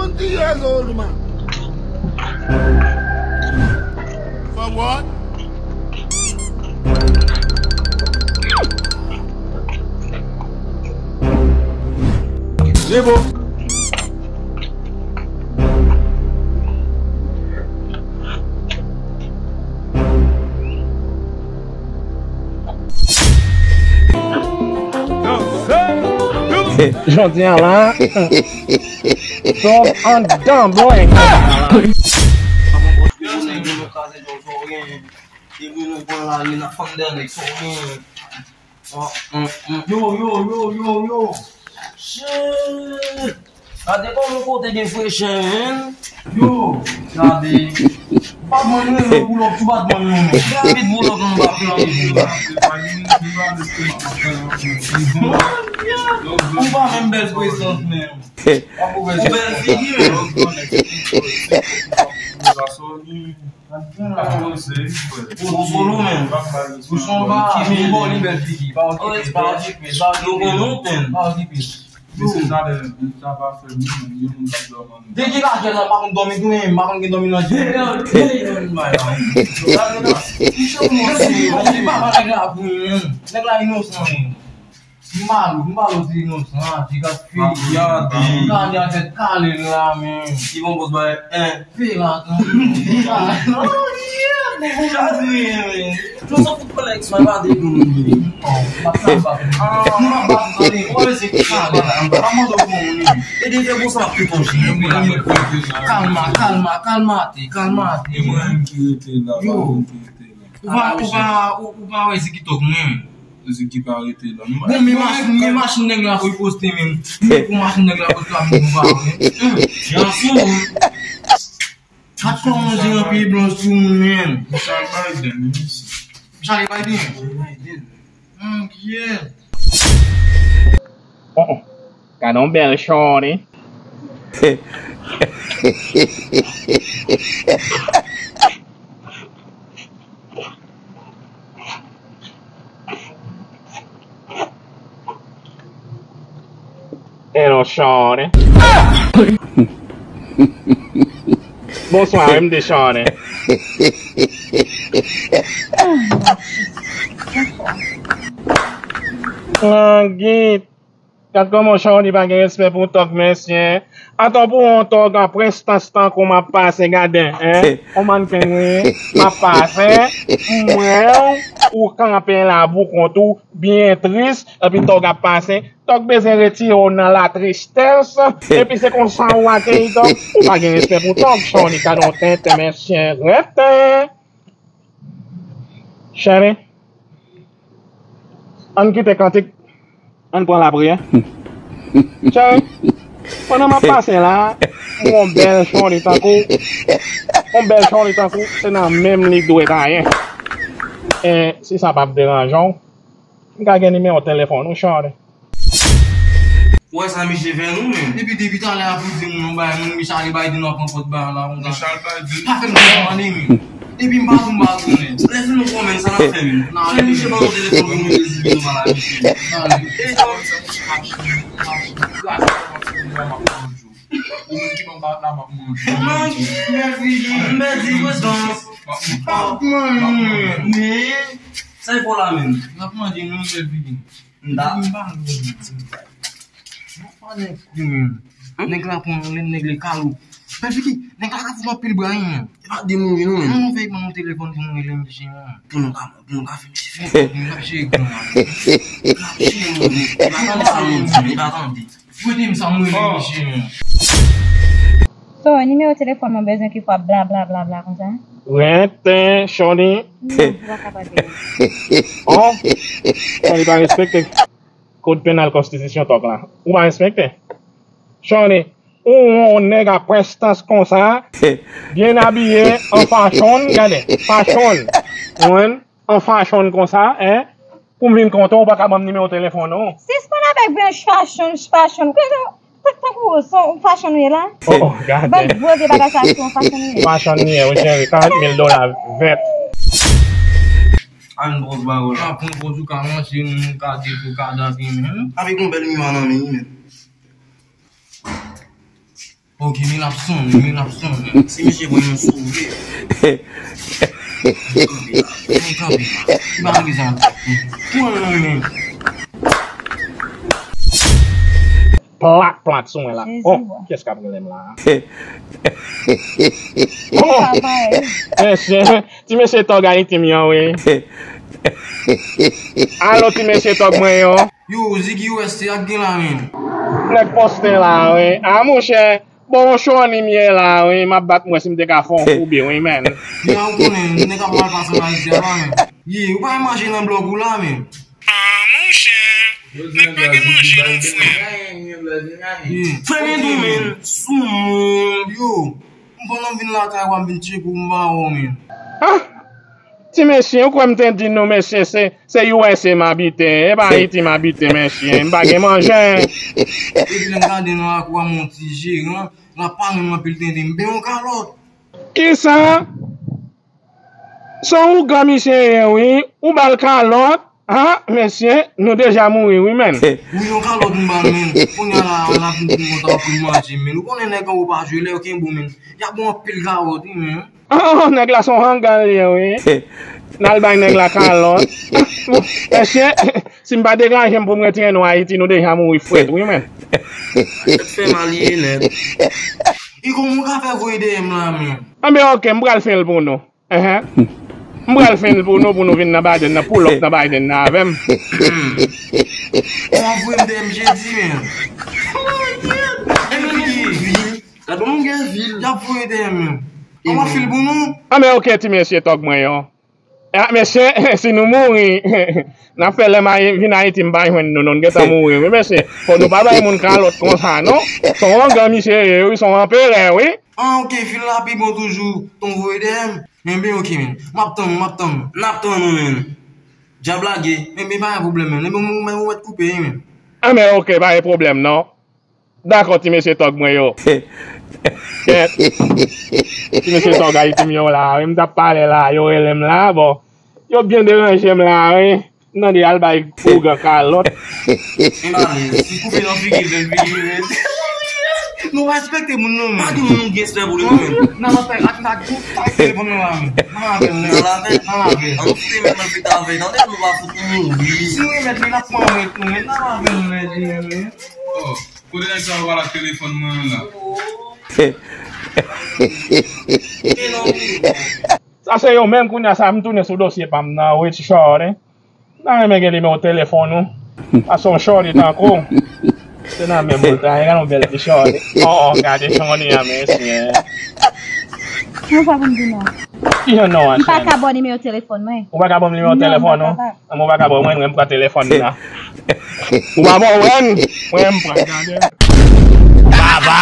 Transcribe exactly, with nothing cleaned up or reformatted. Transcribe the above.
Fifty years old man. For what? Nebo. Jodi a la, Tòg anndan bò. Yo, yo, yo, yo, yo. Shit. Gade kòman kote gen frechè, men. Yo, gade. Batman nou, yo, boulòk, tou batman nou, men. Rapid, boulòk, nou pa fè anyen. Ou pa menm bèl prezans, men. Ou bèl figi, men. Ou solo, men. Ou son ba, men bon, li bèl figi. Pa okipe, pa okipe, pa okipe. Nou konnen w penn. Pa okipe. Mesye, talè, sa pa fè moun, gen moun k ap dòmi anndan. Depi lajè la, pa konn dòmi tou, men pa konn gen dòmi nan je. Mesye, papa nèg la pou mwen. Nèg la inosan, men. M pa, m pa wè se inosan, ti gad figi. Gade a tèt kale la, men. Li bon pòz bay, en. Pè la, tan. Oh, yeah. Chadri, men. Nou sa fout konnen ex mwen pa de pou nou. Kalma, kalma, kalmate, kalmate. E mwen ki rete la, pa mwen ki rete la. Ou pa, ou pa, ou, ou pa wè se ki tòk mwen. Zik ki pa rete la. Bon, men machin, men machin nèg la pou poste menm. Pou machin nèg la poste la, men ou pa wè. Jan sou. Gad kòman di anpil blan sou moun menm. Michel Biden, men mesi. Michel Biden. Biden. Mon Dieu. Gade yon bèl shorty. Hello, shorty. Bonswa, wi, m di shorty. Langit. Gad kòman Shawny pa gen respè pou Tòg, mesye. Atò pou yon Tòg a prestans tankou m ap pase, gade, en. On mannken wi, m ap pase, m wè w, ou kanpe la pou kont ou, byen tris, epi Tòg ap pase. Tòg bezwen retire w nan latristès, epi se konsa w akeyi Tòg. Ou pa gen respè pou Tòg, Shawny, gade yon tenten, mesye, rete. Cheri, ann kite kantik, ann pran lapriyè. Cheri, pandan m ap pase la, m wè yon bèl Shawny tankou, yon bèl Shawny tankou, se nan men m li dwe ta ye. E si sa p ap deranje w, m ka gen nimewo telefòn ou, Shawny? Ou wè sa misye fè nou menm? Depi, depi talè a pou di moun yon bagay, moun Michel Biden ap pran kòd bagay la konsa. Michel Biden. Pa fè m konprann menm. Depi m pa tou m pa konnen. Lè fin nou konnen sa n ap fè menm. Nan misye ban nou telefòn pou nou rezibi nou mal a misye. Nan. E sa w di? Machin, machin, gras, machin, m ap pran jou. Ou menm ki ban m bat la, m ap manje. M ap manje. M pèdi, m pèdi, m pèdi. Men, sa e fò la menm. M ap manje, nou fè vini. M ta. M pa lwen. M pa nèg li menm. Nèg la pran lè nèg li kalou. Pèdi ki, nèg la ka fout anpil bray menm. E pa de moun nou menm. Non, fè ban nou telefòn pou nou rele misye menm. Pou nou ka, pou nou ka fè misye fè. Pou nou ka cheri gran. Pou nou ka cheri moun. E pa tande sa moun di, e pa tande. Fouti m sa m rele misye menm. So, nimewo telefòn mwen bezwen ki fwa bla bla bla bla konsa? Rete, Shawny. Non, ou pa ka pa di. Oh, Shawny pa respekte kòd penal konstitisyon Tòg la. Ou pa respekte. Shawny, ou yon nèg a prestans konsa, byen abiye, an fachon, gade, fachon. Ou konprann? An fachon konsa, en? Pou m vin kontan, ou pa ka ban m nimewo telefòn ou? Sispann avèk byen fachon, fachon. Tankou ou se yon fachon ou ye la? Oh, oh, gade. Bann gwo vye bagay sa, se yon fachon ou ye. Fachon li ye, wi, cheri, karant mil dola vèt. Ann pran pawòl la. Ka pran pòz ou ka manje, moun ka di pou ka danse menm. Avèk yon bèl miwa nan men li menm. Ok, men l ap sonnen, men l ap sonnen. Si misye pran yon souri. Kanpe la, kanpe la. Li pa gen sa. Pran l nan men. Plat, plat sou mwen la. Jezi, oh, bon. Kiyès k ap rele m la? Oh! Mesye, ti mesye tòg Ayiti m yo, wi. Alo, ti mesye tòg mwen yo. Yo, Ziggy U S T ak gen la, men. Nèg Pòsten la, wi. A, monchè, bon, yon chòni m ye la, wi. M ap bat mwen si m te ka fè yon koube, wi, men. Ya, ou konnen, nèg ap mal pase nan Ayiti a la, men. Ye, ou pa manje nan blòk ou la, men. Ah, monchè, nèg pa gen manje non, frè. Frè, men, men, soumoun. Yo, m pandan m vin lakay ou a, m vin tcheke w, m pa wè w, men. Ah! Ti mesye, ou kwè m te di nou, mesye, se, se U S A m abite, e pa Ayiti m abite, mesye, m pa gen manje. Epi lè m gade nan lakou a, men yon ti jeran, l ap pale m anpil tenten, m peye yon kalòt. Kisa? Se yon ougan misye ye, wi. Ou ba l kalòt. Ha, mesye, nou deja mouri, wi, men. Wi, yon kalòt m ba l, men. Kounye a la, l ap vin pou kontan pou l manje, men. Ou konnen nèg anwo pa jwe, lè yo kenbe w, men. Y ap ba w anpil kalòt, wi, men. Oh, nèg la se yon hangan li ye, wi. N al bay nèg la kalòt. Mesye, si m pa degaje m pou m retire nou Ayiti, nou deja mouri frèt, wi, men. Tèt fè mal, li ye nèt. E kòman w ka fè voye dèyè m la, men? Anben, ok, m pral fè l pou nou. Enhen. M pral fè l pou nou, pou nou vin nan Biden nan, pull up nan Biden nan avè m. Ou ap voye m dèyè m jedi, men. Gade yon moun gen vil. Y ap voye dèyè m, men. Ou ap fè l pou nou? Anben, ok, ti mesye tòg mwen yo. A, mesye, si nou mouri, n ap fè lè m vin Ayiti, m pa jwenn nou, non, n gentan mouri, wi, mesye. Fò nou pa bay moun kalòt konsa, non. Se yon hangan misye ye, wi, se yon anperè, wi. Ah, ok, fil la pi bon toujou. Ton voye dèyè m. Enben, ok, men. M ap tann ou, m ap tann ou. N ap tann ou, men. Dyab lage. Enben, pa gen pwoblèm, men. Enben, ou mèt, ou mèt koupe, men. Enben, ok, pa gen pwoblèm, non. Dakò, ti mesye tòg mwen yo. Kèt. Ti mesye tòg Ayiti m yo la, wi, m t ap pale la, yo rele m la, bon. Yo byen deranje m la, wi. M tande al bay ougan kalòt. M alèz. Si koupe nan figi l, bèl figi l. Nou respekte moun nou, men. Pa gen moun nou gen respè pou li, non, men. Nan lòt ak, ak, ak telefòn nou la, men. Nan lavel, nan lavel. An nou foute men nan pita avè, tande nou pa fout nou mouri. Si nou remèt li, n ap pran mwen tou, men. Nan lavel, men, men. Oh, kote nèg sa yo pral ak telefòn mwen an la? Sa se yo menm kounye a sa, m tounen sou dosye pa m nan, wi, ti shorty. M ta renmen gen nimewo telefòn ou. Paske yon shorty tankou w. Se nan menm boul ta, gade yon bèl ti shorty. Oh, oh, gade shorty a, mesye. Yon fwa pou m di non. Kijan non an, cheri? M pa ka ba w nimewo telefòn mwen. Ou pa ka ba m nimewo telefòn ou? Non, m pa kapab. Anben, ou pa ka ba mwen, mwen m pran telefòn nan. Ou pa ba mwen, mwen m pran. Gade. Baba.